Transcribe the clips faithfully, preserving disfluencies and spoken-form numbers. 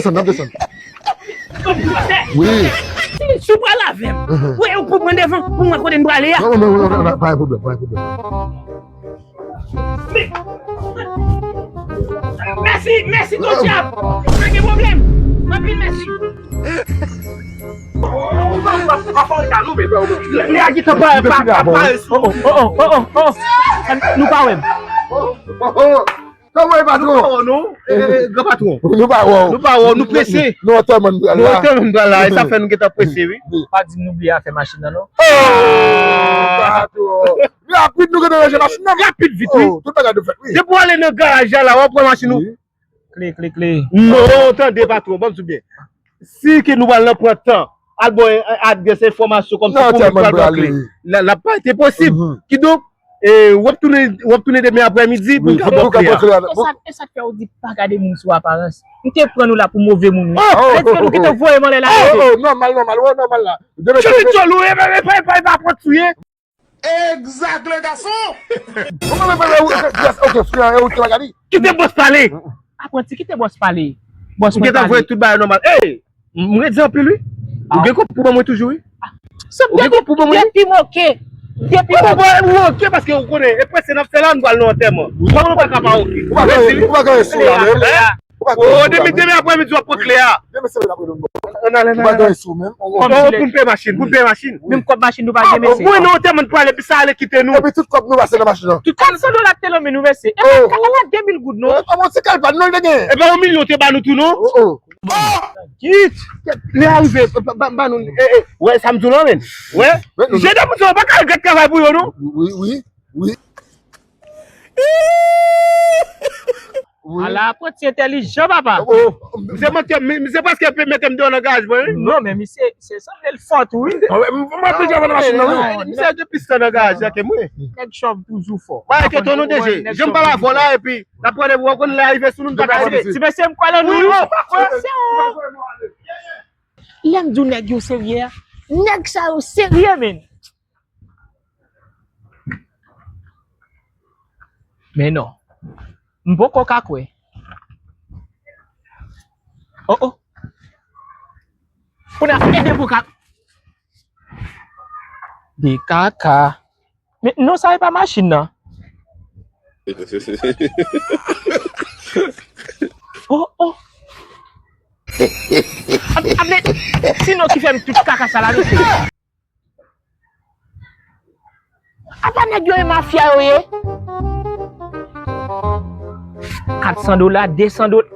desann, n ap desann. Wi. Si, si w pral avè m, ou pou pran devan, pou mwen kote n prale a. Non, non, non, non, non, pa gen pwoblèm, pa gen pwoblèm. Mèsi, mèsi, Claudia. Pa gen pwoblèm. Anpil mèsi. Lè a gentan pa, pa, pa, pa. Oh, oh, oh, oh, oh, oh. Nou pa wè m. Kòman e patwon? Nou pa wè w, non? Eh, eh, gran patwon. Nou pa wè w. Nou pa wè w, nou prese. Nou antèman nou pral la. Nou antèman nou pral la, e sa fè nou gentan prese, wi. Wi. Pa di m nou bliye afè machin nan, non. Oh, patwon. Rapid nou gentan ranje machin nan. Rapid, vit, wi. Oh, tout bagay nou fèt, wi. Depi w ale nan garaj la, la, w ap pran machin ou. Wi. Kle, kle, kle. Non, tande, patwon, ban m di w byen. Si ke nou pral nan pran tan, al ba w, eh, adrès, enfòmasyon kòmsi pou moun pral pran kle. L ap pa te posib. Kidonk, e, w ap tounen, w ap tounen demen aprèmidi pou n ka ba w kle a. E sa, e sa k fè w di pa gade moun sou aparans. M te pran nou la pou move moun, wi. Sa vle di ke nou gentan voye m anlè la. Oh, oh, nòmal, nòmal, oh, nòmal la. Demen, demen. Tchòl ou, e, e, e, pa, pa, pa pran touye. Exact, le garçon! Kòman le bagay, ok, frè, e ou ki bagay li? Kite bòs pale! Apranti, kite bòs pale. Bòs mwen pale. Ou gentan voye tout bagay nòmal. Ey! M redi anpil, wi. Ou gen kòb pou ban mwen toujou, wi. Ou gen kòb pou ban mwen, wi. Depi m oke. Depi m oke. Ou oke paske ou konnen, e prese n ap fè la, nou pral nan antèman. Kòman ou pa ka pa oke? Ou pa gen, ou pa gen sou la menm. Ou pa gen sou la. Oh, demen, demen aprèmidi w ap pran kle a. Demen se lè n ap rele m. Ou pa gen sou menm. Oh, pou n peye machin, pou n peye machin. Menm kòb machin nou pa gen, mesye. Mwen nan antèman n prale, epi sa ale kite nou. Epi tout kòb nou pase nan machin nan. Tout kòb san dola te nan men nou, mesye. E pa, e pa de mil goud, non. E pa yon ti kalpan, non, li te gen. E pa yon milyon te ba nou tou, non. Oh, oh. Kit! Lè a rive, ba, ba, ba nou, eh, eh, wè sa m di w lan, menn. Wè. Jennonm sa yo pa ka regrèt travay pou yo, non. Wi, wi, wi. Wi. Ala apranti entèlijan, papa. Oh, misye mete m, misye prèske mete m deyò nan garaj mwen, wi. Non, men misye, se sanble l fò tou, wi. Ah, wè, m, m ap pede avan nan machin nan, wi. Misye gen plis tan nan garaj la ke mwen. Nèg chòv toujou fò. Pa enkyete w non, D G. Jan m pale avè w la, epi N ap pran de, ou konn lè a rive sou nou, n pa ka rete. Ti mesye, m kwè nan nou, wi. Lè m di w nèg yo serye a, nèg sa yo serye, menn. Men non. M poko ka kwè. Oh, oh. Kounye a, ede pou ka. De kaka. Men non, sa e pa machin nan. Oh, oh. Ap, ap, men, sinon ki fè m tout kaka sa la, mesye. Apa nèg yo e mafya yo ye? Kat san dola, de san dola.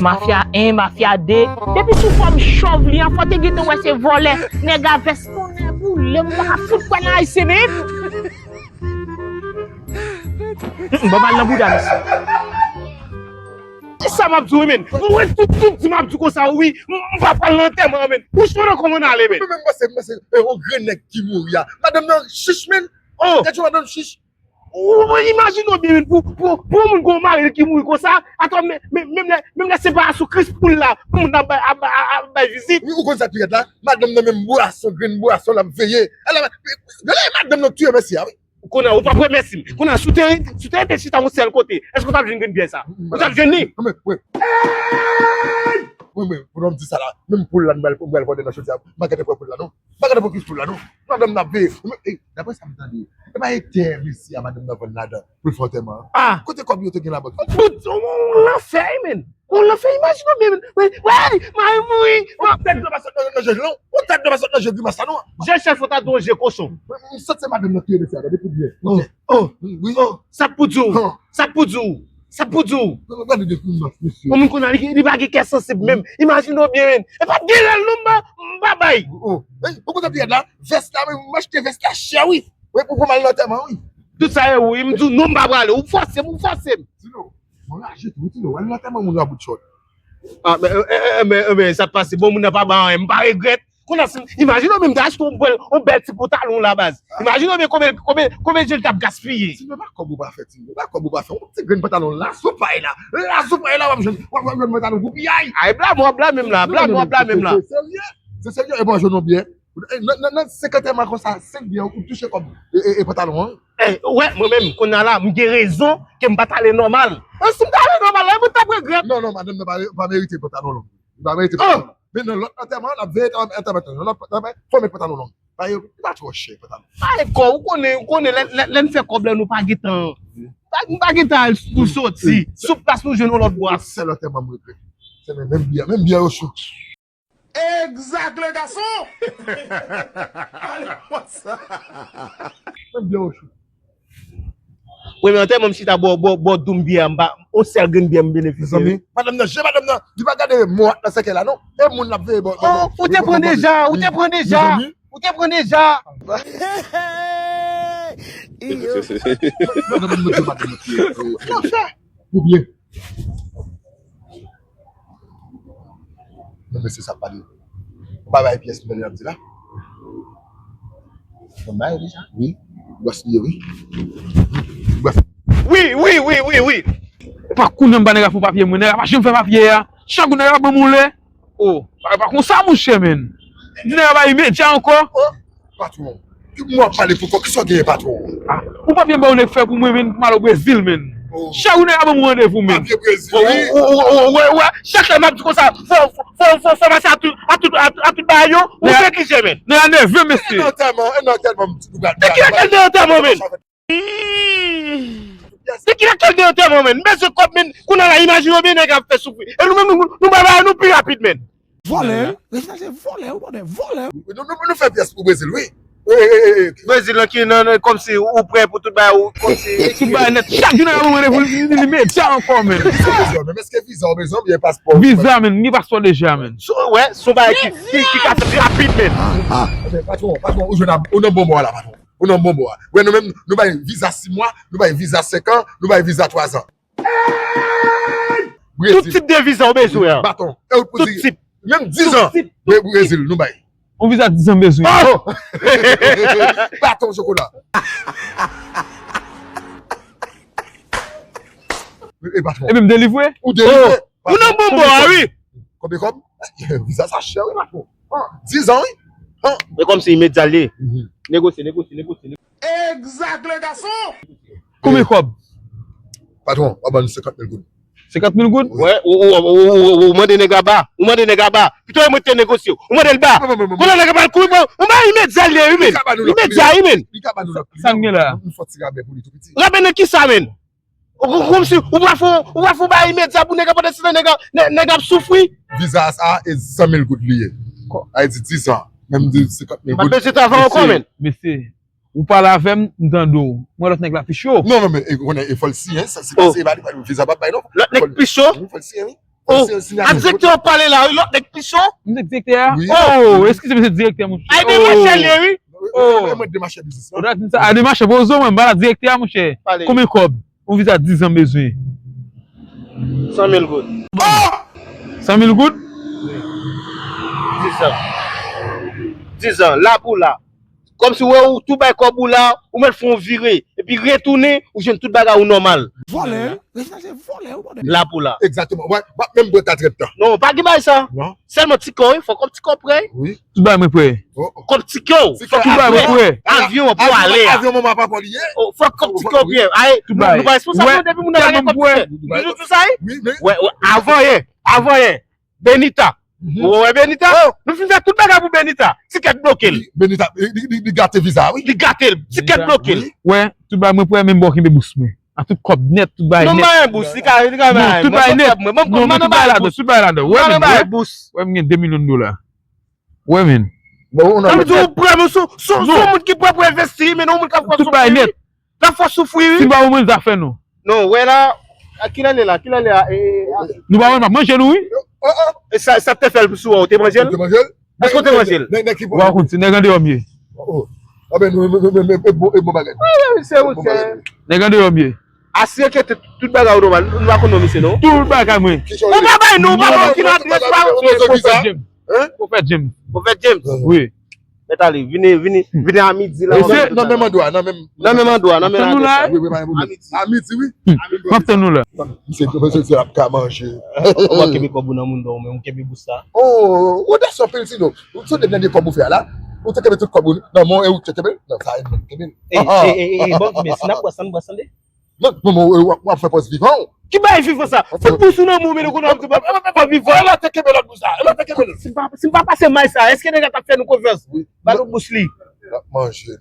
Mafya en, mafya de. Depi sou fòm chòv li an, fò te gentan wè se vòlè. Nèg a vès konnen boule, m pa ka fout kwè nan ayisyen, men. Mm, mm, ban m al nan bouda misye. Kisa m ap di w, men? Ou wè tout, tout di m ap di w konsa, wi. M, m pa pral nan antèman, men. Bouch mwen nan kòman n ale, men. Mwen menm, mwen se, mwen se, eh, yon grenn nèg ki mouri a. Madanm nan chich, men. Oh! Gade yon madanm chich. Ou imajine w byen, pou, pou, pou yon moun gen yon mari ki mouri konsa, atò, men, men, menm lè, menm lè se pa sou Kris pou l la, pou moun ap bay, ap, ap, ap bay vizit. Wi, ou konn sa k pi rèd la? Madanm nan menm bwason, grenn bwason l ap veye. Ala, gade madanm nan k touye mesye a, wi. Kounye a, ou p ap remèsye m. Kounye a, si w te, si w te rete chita yon sèl kote, èske w t ap jwenn grenn byè sa? Ou t ap jwenn li? Mwen, mwen, mwen, pou nou di sa la, menm poul la, m pral, m pral vòlè nan chodyè a, m pa gentan pran poul la, non. M pa gentan pran kis poul la, non. Madanm nan ap veye. Ey, daprè sa m tande, e pa etè mesye a madanm nan vann ladan pou l fè antèman an. Ah! Kote kòb yo te gen labank yo? Bout, on lanfè, wi, menn. On lanfè, imajine w byen, menn. Wi, wi, mari mouri. On tèt dlo pa sot nan, nan je l, non. On tèt dlo pa sot nan je grimas la, non. Je chèf, ou ta di on je kochon. M santi se madanm nan touye mesye a, tande pou byen. Oh, oh, wi. Oh, sa k pou di w? Sa k pou di w? Sa k pou di w? Gade de grimans, mesye. Yon moun konn li, li pa gen kè sansib menm. Imajine w byen, menn. E pa t gen rèl non, m pa, m pa bay. Oh, oh. Ey, ou konn sa pi rèd la? Vès la, men m achte vès la chè, wi. Wi, pou, pou m al nan antèman, wi. Tout sa e ou, wi. M di w non, m pa prale. Ou fòse m, ou fòse m. Tino, mwen raje tou, wi, Tino. W al nan antèman moun yo a bout chòt. Ah, men, eh, eh, eh, men, eh, men, sa t pase. Bon, moun nan pa ban anyen. M pa regrèt. Kounye a, si, imajine w menm, ta achte yon bèl, yon bèl ti pantalon la, baz. Imajine w byen konbyen, konbyen, konbyen je l t ap gaspiye. Tino, pa kòb ou pa fè, Tino. Pa kòb ou pa fè. Yon ti grenn pantalon la, sou pay la. La, sou pay la, w ap jwenn, w ap, w ap jwenn pantalon pou piyay. Ay, blame, w ap blame m la. Blame, w ap blame m la. Se serye. Se serye, e bon, jwenn yon byè. E, nan, nan, nan senk antèman konsa, senk byè, ou touche kòb e, e, e pantalon an. Eh, wè, mwen menm, kounye a la, m gen rezon ke m pa t ale nòmal. E si m t ale nòmal la, mwen t ap regrèt. Non, non, madanm nan pa, pa merite pantalon long. Li pa merite pantalon long. Men nan lòt antèman, l ap veye antèman, antèman, antèman, fò met pantalon long. Ba yo, li pa twò chè, pantalon. Ay, kò, ou konnen, ou konnen, lè, lè, lè n fè kòb la, nou pa gen tan. Pa, nou pa gen tan al pou soti. Sou plas nou jwenn yon lòt bwa. Sèl antèman m regrèt. Se men, menm byè, menm byè yo chou. Exact, le garçon! Ale konsa. Menm byè yo chou. Premye antèman m chita bò, bò, bò doum byè a, m pa, on sèl grenn byè m benefisye. Mezanmi, madanm nan, je madanm nan, li pa gade mwa nan sèkèy la, non. E moun l ap veye bò, bò, oh, bò, ou te pran deja, ou te pran deja. Mezanmi. Ou te pran deja. Madanm nan, madanm nan, madanm nan. Pou byen. Men mesye sa ap pale. Ou pa bay pyès nouvèl yo ap di la? Ou bay deja? Wi. Bwès li ye, wi. Bwès. Wi, wi, wi, wi, wi. E pa kounye a m ba nèg la fon papye mwen. Nèg la pa janm fè papye a. Chak jou nèg la ban m yon lè. Oh, pa, pa konsa, monchè, menn. Di nèg la bay imedya ankò. Oh, patwon. Mwen ap pale pou kò, kisa w genyen, patwon? Ah, ou papye m ba w nèg fè pou mwen, menn, pou m al o Brezil, menn. Oh. Chak jou nèg la ban m randevou, menn. Papye Brezil, wi. Ou, ou, ou, ou, wè, wè, chak lè m ap di konsa, fò, fò, fò, fò, fò fè fòmasyon a tout, a tout, a tout, a tout bagay yo, ou neglije, menn. Nèg la nève, mesye. E nan antèman, e nan antèman, m di, nou pral, de ki lakèl de antèman, menn? De ki lakèl de antèman, menn? M bezwen kòb, menn. Kounye a la, imajine w byen, nèg ap fè soufri. E nou menm, nou, nou bay bagay nou pi rapid, menn. Vòlè, wi. Rejinald se vòlè, wi, bòdè, vòlè. Nou, nou, nou fè pyès pou Brezil, wi. Wi, wi, wi, wi. Brezil lan ki nan, nan, kòmsi ou prè pou tout bagay, ou kòmsi. Tout bagay nèt. Chak jou nèg la ban m randevou, li, li, li medya ankò, menn. Èske viza w bezwen, menm èske viza w bezwen, oubyen paspò? Viza, menn, m gen paspò deja, menn. Sou, wè, se yon bagay ki, ki, ki ka fèt rapid, menn. Ah, ah. Ebyen, patwon, patwon, ou jwenn a, ou nan bon bò a la, patwon. Ou nan bon bò a. Wè, nou menm, nou bay viza sis mwa, nou bay viza senk an, nou bay viza twa zan. Tout tip de viza ou bezwen an. Baton. E ou pou di, menm diz an. Tout tip, tout tip. Brezil, nou bay. Yon viza diz an bezwen. Oh! Baton chokola. E, e patwon. Epi m delivre? Ou delivre. Oh. Ou nan bon bò a, wi. Konbyen kòb? Viza sa chè, wi, patwon. Ah, diz an, wi. Ah. Men kòmsi imedya li ye. Mhm. Negosye, negosye, negosye, negosye. Exact, le garçon! Konbyen kòb? Patwon, w ap ban nou senkant mil goud. Senkant mil goud? Wi. Wè, ou, ou mande nèg la ba. Ou mande nèg la ba. Pito yo mete negosye. Ou mande l ba. Kounye a nèg la pral kouri, bon, ou ba imedya li ye, wi, men. Imedya, wi, men. Li ka ba nou lòt kliyan. Sa n gen la? Nou fè ti rabè pou li tou piti. Rabè nan kisa, men? Ou, ou, kòmsi, ou pa fè, ou pa fè bagay imedya pou nèg la, pandan se tan nèg la, nè-, nèg la ap soufri. Viza sa, e san mil goud li ye. Sa vle di diz an, menm di senkant mil goud. M pa bezwen travay ankò, men. Mesye, ou pale avè m, m tande w. Mwen lòt nèg la pi cho. Non, non, men, e, konnen, e fò l siyen, sa, se pa, se pa, viza p ap bay, non. Lòt nèg pi cho? Wi, fò l siyen, wi. Oh, a direktè w pale la, wi, lòt nèg pi cho. M se direktè a? Wi. Oh, eskize m, se direktè, monchè. Ay, demache li ye, wi. Oh. Mwen, mwen demache biznis la. Ou ta di sa, a demache, poze w, mwen, m pa la direktè a, monchè. Pale. Konbyen kòb yon viza diz an bezwen? San mil goud. Oh! San mil goud? Wi. Diz an. Diz an, la pou la. Kòmsi, wè, ou tou bay kòb ou la, ou mèt fè yon vire. Epi retounen, ou jwenn tout bagay ou nòmal. Vòlè, wi. Reginald se vòlè, wi, bòdè. La pou la. Egzakteman. Wè, pa menm bwè ta trèt tan. Non, pa gen bagay sa. Non. Sèlman ti kò, wi, fò kòb ti kò prè. Wi. Tout bagay mwen prè. Oh, oh. Kòb ti kò, fò kòb prè. Avyon an pou ale a. Avyon manman papa li ye. Oh, fò kòb ti kò prè. Ay, nou pa responsab non depi moun nan pa gen kòb ti kò. Toujou tou sa, wi. Wi, men. Wè, wè, avan yè, avan yè. Benita. Ou wè Benita? Nou fin fè tout bagay pou Benita. Tikèt bloke l. Benita, li, li, li gate viza, wi. Li gate l. Tikèt bloke l. Wè, tout bagay mwen prè, men m ba w kenbe bous mwen. A tout kòb nèt, tout bagay nèt. Non, m pa gen bous, li ka, li ka bay. Non, tout bagay nèt. Non, men tout bagay ladan, tout bagay ladan. Wè, men, wè. Wè, m gen de milyon dola. Wè, men. Sa vle di ou prè, men sou, sou, sou moun ki prè pou envesti, men non moun k ap fè soufri. Tout bagay nèt. L ap fè w soufri, wi. Si m pa ou menm, zafè nou. Non, wè la, a kilè l ye la? Kilè l ye la? E, e, a- Nou pa wè, m ap manje nou, wi. Oh, oh. E sa, sa te fè l sou ou, ou te manje l? Ou te manje l? Èske ou te manje l? Nèg, nèg ki Ou pa konn, se nèg andeyò m ye. Oh, oh. Ah ben, nou, nou, nou, nou, e bon, e bon bagay. Wi, wi, se ou, se. Nèg andeyò m ye. Asire ke tout, tout bagay ou nòmal. Nou pa konn non misye, non? Tout bagay mwen. Ou pa bay non, ou pa bay okenn adrès, ou pa. Pwofèt James. Hein? Pwofèt James. Pwofèt James? Wi. Mèt ale, vini, vini, vini a midi la. Nan menm andwa, nan menm. Nan menm andwa, nan menm adrès la. Wi, wi, pa gen pwoblèm. A midi. A midi, wi. M ap tann nou la. Misye, misye, misye ap ka manje. Ou pa kenbe kòb ou nan moun dò, men ou kenbe bous la. Oh, odasye anpil, Tino. Ou sot depi nan de kòb ou fè a la. Ou te kenbe tout kòb ou nan men w, e ou te kenbe l. Non, sa e menm kenbe l. Ey, ey, ey, ey, bon, men si n ap bwè, ann bwè, tande. Non, non, non, w ap, w ap fè pòz vivan w. Ki bay vivan sa? Fout bous ou nan men w, men nou konn ap fè vivan. E lòt te kenbe lòt bous la. E lòt te kenbe l. Si m pa, si m pa pase may sa, èske nèg la t ap fè nou konfyans? Wi. Ba nou bous li. L ap manje.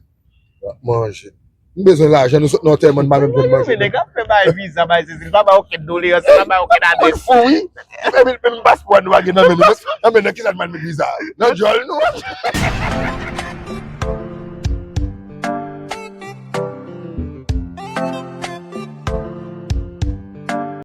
L ap manje. M bezwen lajan, nou sot nan antèman, m pa menm konn manje. Men nèg ap fè bay viza, bay sezi, li pa bay okenn dolerans, li pa bay okenn adrès. Fou, wi. Epi, epi paspò nou pa gen nan men nou. Nan men nan ki sa n pral met viza? Nan djòl nou.